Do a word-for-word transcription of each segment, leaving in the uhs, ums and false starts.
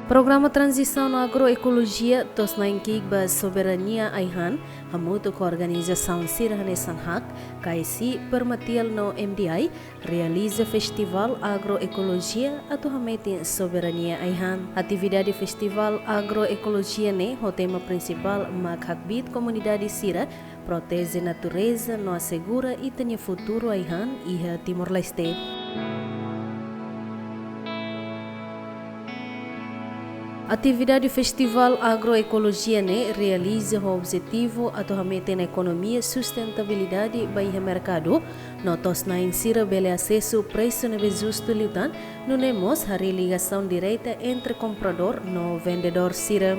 Programa Tranzisaun Agroekolojia To'os Na'in Ki'ik ba Soberania Ai-han, hamutuk ho organizasaun sira hanesan hak, K S I, Permatiel no M D I, realiza Festivál Agroekolojia atu hametin soberania ai-han. Atividade Festivál Agroekolojia ne'e ho tema prinsipál mak hakbiit komunidade sira proteje natureza no asegura ita-nia futuru ai-han iha Timor-Leste. Atividade Festivál Agroekolojia ne'e realiza ho objetivu atu hametin ekonomia sustentabilidade ba iha merkadu, no to'os-na'in sira bele asesu presu ne'ebé justu liután, nune'e mós harii ligasaun direta entre kompradór no vendedór sira.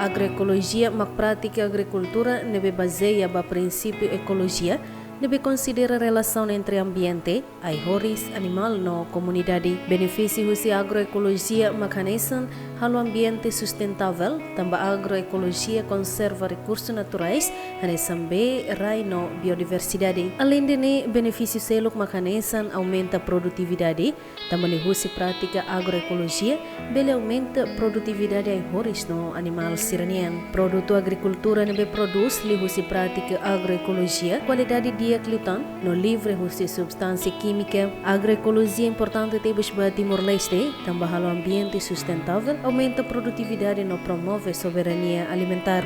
Agroekolojia mak prátika agrikultura ne'ebé bazeia ba prinsípiu ekolojia, ne'ebé konsidera relasaun entre ambiente, ai-horis, animál no komunidade. Benefísiu husi agroekolojia mak hanesan halo ambiente sustentável, tanba agroekolojia konserva rekursu naturais, hanesan bee, rai no biodiversidade. Aleinde ne'e, benefísiu seluk mak hanesan aumenta produtividade, tanba liuhusi prátika agroekolojia bele aumenta produtividade ai-horis no animál sira-nian. Produtu agrikultura ne'ebé prodús liuhusi prátika agroekolojia, kualidade di'ak liután no livre husi substánsia kímika. Agroekolojia importante tebes ba Timor-Leste, tanba halo ambiente sustentável, aumenta produtividade no promove soberania alimentár.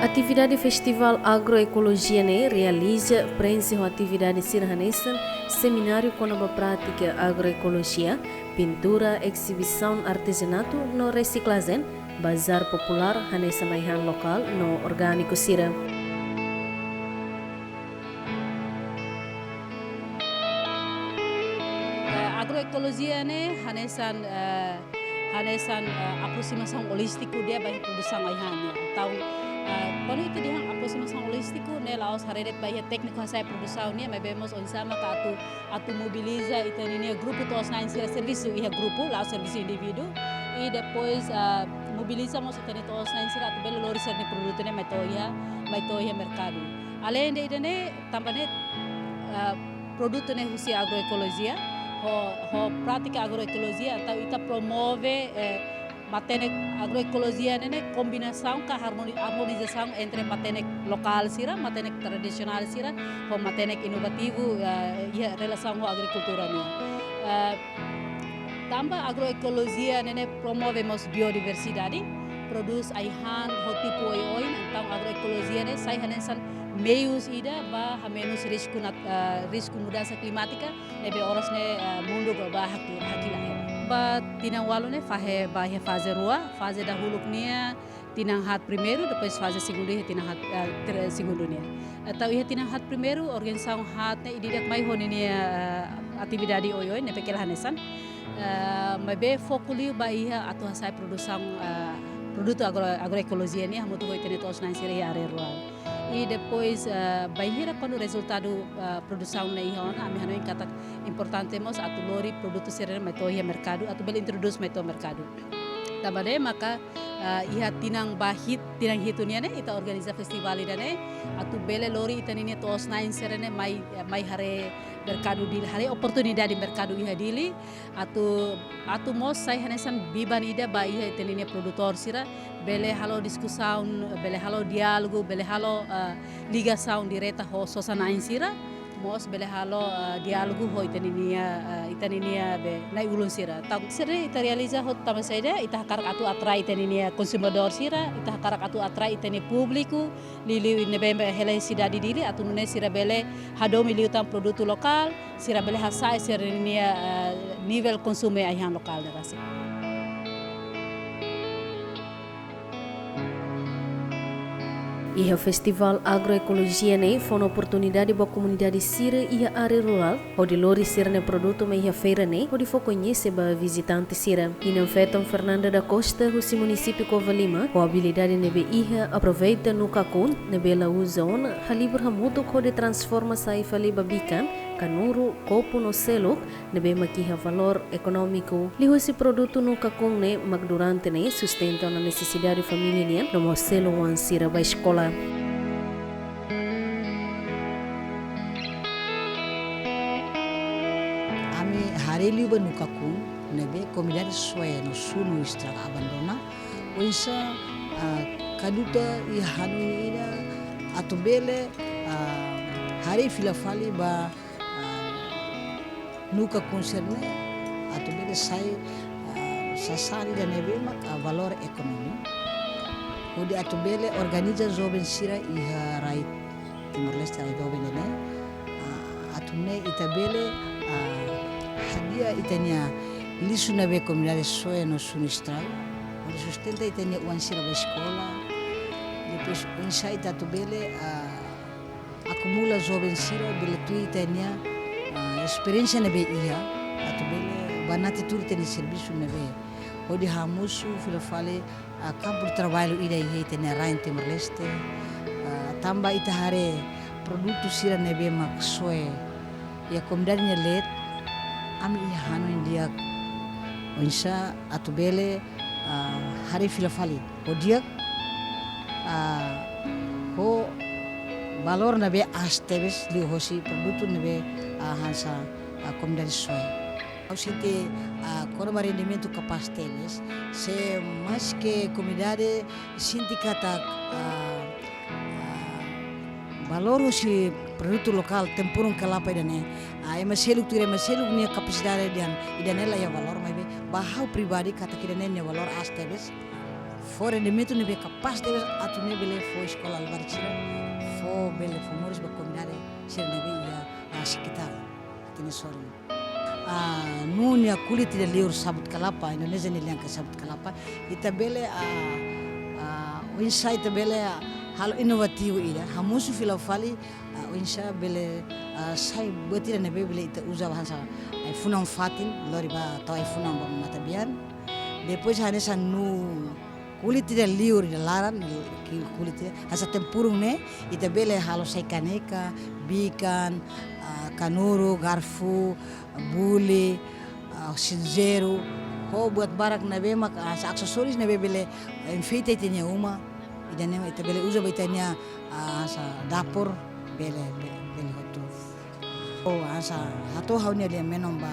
Atividade Festivál Agroekolojia ne'e realiza prenxe ho atividade sira hanesan semináriu kona-ba prátika agroekolojia, pintura, ezibisaun artezanatu no resiklajen, bazár populár hanesan ai-han lokál no orgániku sira. Eh, agroekolojia ne'e hanesan, eh, hanesan, eh, aproximasaun olístiku ida ba iha produsaun ai-han nian. Entaun, eh, kuandu ita dehan aproximasaun olístiku ne'e la'ós haree de'it ba iha tékniku hasa'e produsaun nian, maibé mós oinsá maka atu, atu mobiliza ita-nia grupu to'os-na'in sira servisu iha grupu, la'ós servisu indivíduu. I depois, eh, mobiliza mós ita-nia to'os-na'in sira atu bele lori sira-nia produtu ne'e mai to'o iha, mai to'o iha merkadu. Aleinde ida-ne'e, tanba ne'e, eh, produtu ne'e husi agroekolojia, ho, ho prátika agroekolojia, entaun ita promove, eh, matenek agroekolojia ne'e, ne'e kombinasaun ka harmoni-, armonizasaun entre matenek lokál sira, matenek tradisionál sira, ho matenek inovativu, eh, iha relasaun ho agrikultura nian. Eh, tanba agroekolojia ne'e, ne'e promove mós biodiversidade, prodús ai-han ho tipu oioin, entaun agroekolojia ne'e sai hanesan meius ida ba hamenus risku nat-, eh, risku mudansa klimátika ne'ebé oras ne'e, eh, mundu globál haki-, hakilar. Ba tinan ualu ne'e fahe ba iha faze rua, faze dahuluk nian tinan haat primeiru, depois faze segundu iha tinan haat, eh, ter-, segundu nian. Entaun iha tinan haat primeiru, organizasaun haat ne'e ida-idak mai ho ninia, eh, atividade oioin, ne'ebé kela hanesan. Eh, maibé foku liu ba iha atu hasa'e produsaun, eh, produtu agro-, agroekolojia nian, hamutuk ho ita-nia to'os-na'in sira iha área rurál. I depois, eh, bainhira kuandu rezultadu, eh, produsaun ne'e iha ona, ami hanoin katak importante mós atu lori produtu sira-ne'e mai to'o iha merkadu, atu bele introdús mai to'o merkadu. Tanba ne'e maka, eh, iha tinan ba hit-, tinan hitu nian ne'e, ita organiza festivál ida-ne'e, atu bele lori ita-nia to'os-na'in sira-ne'e mai, eh, mai haree merkadu Dili, haree oportunidade merkadu iha Dili, atu, atu mós sai hanesan biban ida ba iha ita-nia produtór sira, bele halo diskusaun, bele halo diálogu, bele halo, eh, ligasaun direta ho sosa-na'in sira, mós bele halo, eh, diálogu ho ita-nia, eh, ita-nia be na'i-ulun sira. Entaun, sira ita realiza hotu tanba saida, ita hakarak atu atrai ita-nia konsumidór sira, ita hakarak atu atrai ita-nia públiku, liuliu ne'ebé hela iha sidade Dili, atu nune'e sira bele hadomi liután produtu lokál, sira bele hasa'e sira-nia, eh, nivel konsumu ai-han lokál ne'e rasik. Iha festivál agroekolojia ne'e fó ona oportunidade ba komunidade sira iha área rurál, hodi lori sira-nia produtu mai iha feira ne'e, hodi fó koñese ba vizitante sira. Inan-feton Fernanda da Costa, husi munisípiu Covalima, ho abilidade ne'ebé iha, aproveita nu-kakun ne'ebé la uza ona, halibur hamutuk hodi transforma sai fali ba bikan, kanuru, kopu no seluk, ne'ebé mak iha valór ekonómiku. Liuhusi produtu nu-kakun ne'e mak durante ne'e sustenta ona nesesidade família nian, no mós selu oan sira ba eskola. Liu ba Nukakun, ne'ebé komunidade Soe no Sunu estraga abandona, oinsá, ah, KADUTA iha hanoin ida atu bele, ah, haree fila fali ba, ah, Nukakun sira-ne'e, atu bele sai, ah, sasán ida ne'ebé mak, ah, valór ekonómiku. Hodi atu bele organiza joven sira iha rai Timor-Leste, rai doben ida-ne'e, ah, atu nune'e ita bele, ah, hadi'a ita-nia lixu ne'ebé komunidade Soe no Sunu estraga, hodi sustenta ita-nia oan sira ba eskola. Depois, oinsá ita atu bele, ah, akumula joven sira, bele tuir ita-nia, ah, esperiénsia ne'ebé iha, atu bele banati tuir ita-nia servisu ne'ebé. Hodi hamosu fila fali, ah, kampu de traballu ida iha ita-nia rain Timor-Leste, ah, tanba ita haree produtu sira ne'ebé mak soe iha komunidade nia leet, ami iha hanoin di'ak oinsá atu bele, ah, haree fila fali ho di'ak, ah, ho valór ne'ebé aas tebes liuhosi produtu ne'ebé, ah, hanesan, ah, komunidade soe. Ha'u sente, ah, kona-ba rendimentu kapás tebes, se maske komunidade sente katak, ah, ah, valór husi produtu lokál, tempurung kelapa ida-ne'e, ah, ema seluk tuir ema seluk nia kapasidade dehan ida-ne'e la iha valór, maibé ba ha'u pribadi katak ida-ne'e nia valór aas tebes. Fó rendimentu ne'ebé kapás tebes atu nune'e bele fó eskola labarik sira, fó bele fó moris ba komunidade sira ne'ebé iha, ah, sekitar ita-nia sorin. Ah, no nia kulit ida liur sabut kelapa, Indonézia nia lian ka sabut kelapa, ita bele, ah, ah, oinsá ita bele, ah, halo inovativu ida, hamosu fila fali, ah, oinsá bele, ah, sai buat ida ne'ebé bele ita uza ba hanesan ai-funan fatin, lori ba tau ai-funan ba matebian. Depois hanesan no kulit ida liur ida laran, ki-, kulit ida, hanesan tempurung ne'e, ita bele halo sai kaneka, bikan, ah, kanuru, garfu, buli, ah, sinjeru, ho buat barak ne'ebé mak, ah, hanesan aksesóriu ne'ebé bele, ah, enfeita ita-nia uma, ida-ne'e mak ita bele uza ba ita-nia, ah, hanesan dapur, bele, be-, bele hotu. Oh, hanesan hato'o ha'u-nia lia-menon ba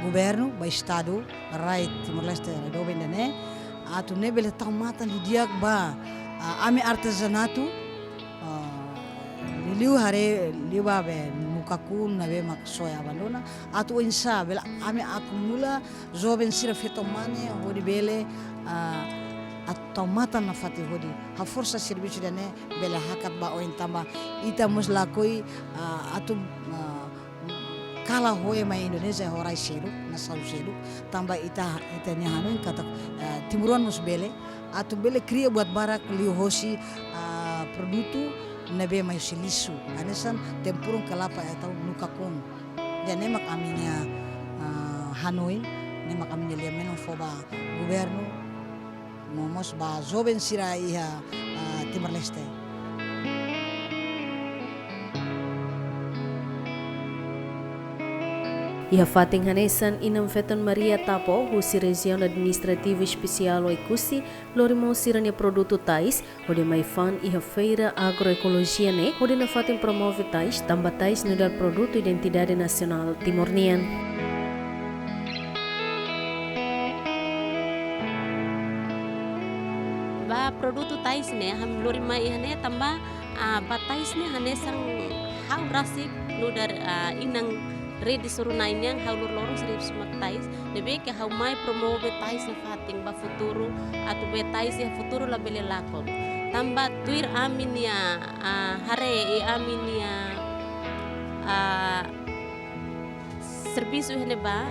governu, ba Estadu, rai Timor-Leste, rai doben ida-ne'e, atu nune'e bele tau matan didi'ak ba, ah, ami artezanatu, ah, liuliu haree liu ba be Nukakun ne'ebé mak soe abandona, atu oinsá bele ami akumula joven sira feto mane hodi bele, ah, atu tau matan nafatin hodi haforsa servisu ida-ne'e bele hakat ba oin tanba ita mós lakohi, ah, atu, ah, kala ho ema Indonézia ho rai seluk, nasaun seluk, tanba ita, ita-nia hanoin katak, ah, timoroan mós bele, atu bele kria buat barak liuhosi, ah, produtu ne'ebé mai husi lixu, hanesan tempurung kelapa atau Nukakun. Ida-ne'e mak ami-nia, ah, hanoin, ne'e mak ami-nia lia-menon fó ba governu, no mós ba joven sira iha, ah, Timor-Leste. Iha fatin hanesan inan-feton Maria Tapo, husi Rejiaun Administrativu Espesiál Oekusi, lori mós sira-nia produtu tais, hodi mai fa'an iha feira agroekolojia ne'e, hodi nafatin promove tais, tanba tais nu'udar produtu identidade nasionál Timor nian. Ba produtu tais ne'e, ha'u lori mai iha ne'e tanba, ah, ba tais ne'e hanesan ha'u rasik nu'udar, ah, inan rede soru-na'in nian ha'u lori loron sira husu mak tais, ne'ebé ke ha'u mai promove tais nafatin ba futuru, atu be tais iha futuru labele lakon. Tanba tuir ami-nia, ah, haree i ami-nia, ah, servisu iha ne'ebá,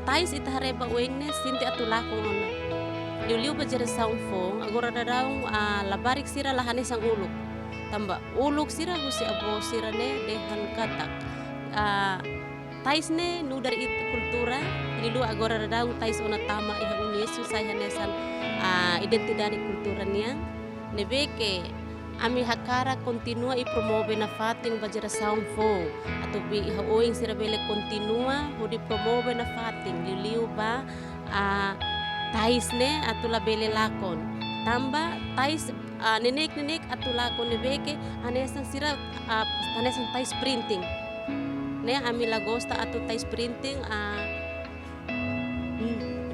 tais ita haree ba oin ne'e sente atu lakon ona. Liuliu ba jerasaun foun, agora daudaun, ah, labarik sira la hanesan uluk. Tanba uluk sira husi avó sira ne'e dehan katak, ah, tais ne'e nu'udar ita kultura, liuliu agora daudaun tais ona tama iha UNESCO sai hanesan, ah, identidade kultura nian. Ne'ebé ke ami hakarak kontinua i promove nafatin ba jerasaun foun, atu be iha oin sira bele kontinua hodi promove nafatin, liuliu ba, ah, tais ne'e atu labele lakon. Tanba tais, ah, neineik-neineik atu lakon ne'ebé ke hanesan sira, ah, hanesan tais printing. Ne'e ami la gosta atu tais printing, ah,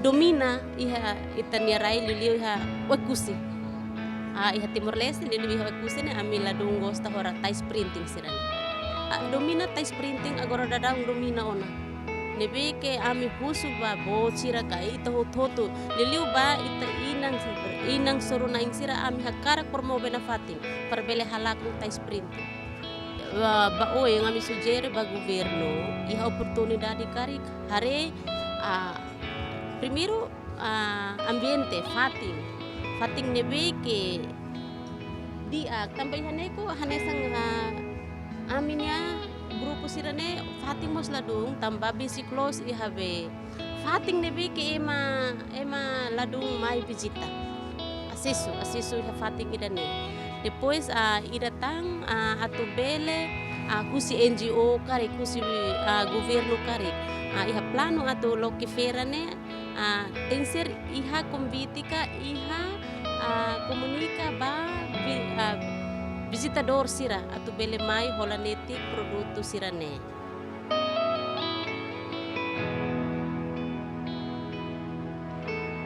Domina iha ita-nia rai liuliu iha Oekusi. Ah, iha Timor-Leste liuliu iha Oekusi ne'e ami ladún gosta ho tais printing sira-ne'e. Ah, domina tais printing agora daudaun domina ona. Ne'ebé ke ami husu ba boot sira ka ita hotu-hotu. Liuliu ba ita inan, inan soru-na'in sira ami hakarak promove nafatin para bele halakon tais printing. Ba, ba oin ami sujere ba governu, iha oportunidade karik, haree, ah, primeiru, ah, ambiente, fatin. Fatin ne'ebé ke di'ak, tanba iha ne'e ko hanesan, ah, ami-nia grupu sira-ne'e fatin mós ladún, tanba basic clothes iha be. Fatin ne'ebé ke ema, ema ladún mai vizita. Asesu, asesu iha fatin ida-ne'e. Depois, ah, ida tan, ah, atu bele, ah, husi N G O karik, husi, ah, governu karik. Ah, iha planu atu loke feira ne'e, ah, tenke ser iha konvite ka iha, ah, komunika ba vi-, ah, vizitadór sira atu bele mai hola netik produtu sira-ne'e.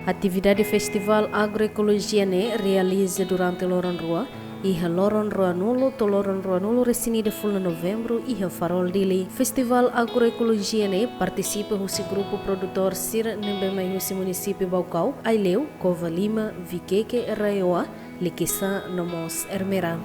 Atividade Festivál Agroekolojia ne'e realiza durante loron rua, iha loron ruanulu to'o loron ruanulu-resin-ida fulan Novembru, iha Farol Dili. Festivál Agroekolojia ne'e partisipa husi grupu produtór sira ne'ebé mai husi munisípiu Baucau, Aileu, Covalima, Viqueque, RAEOA, Liquiçá no mós Ermera.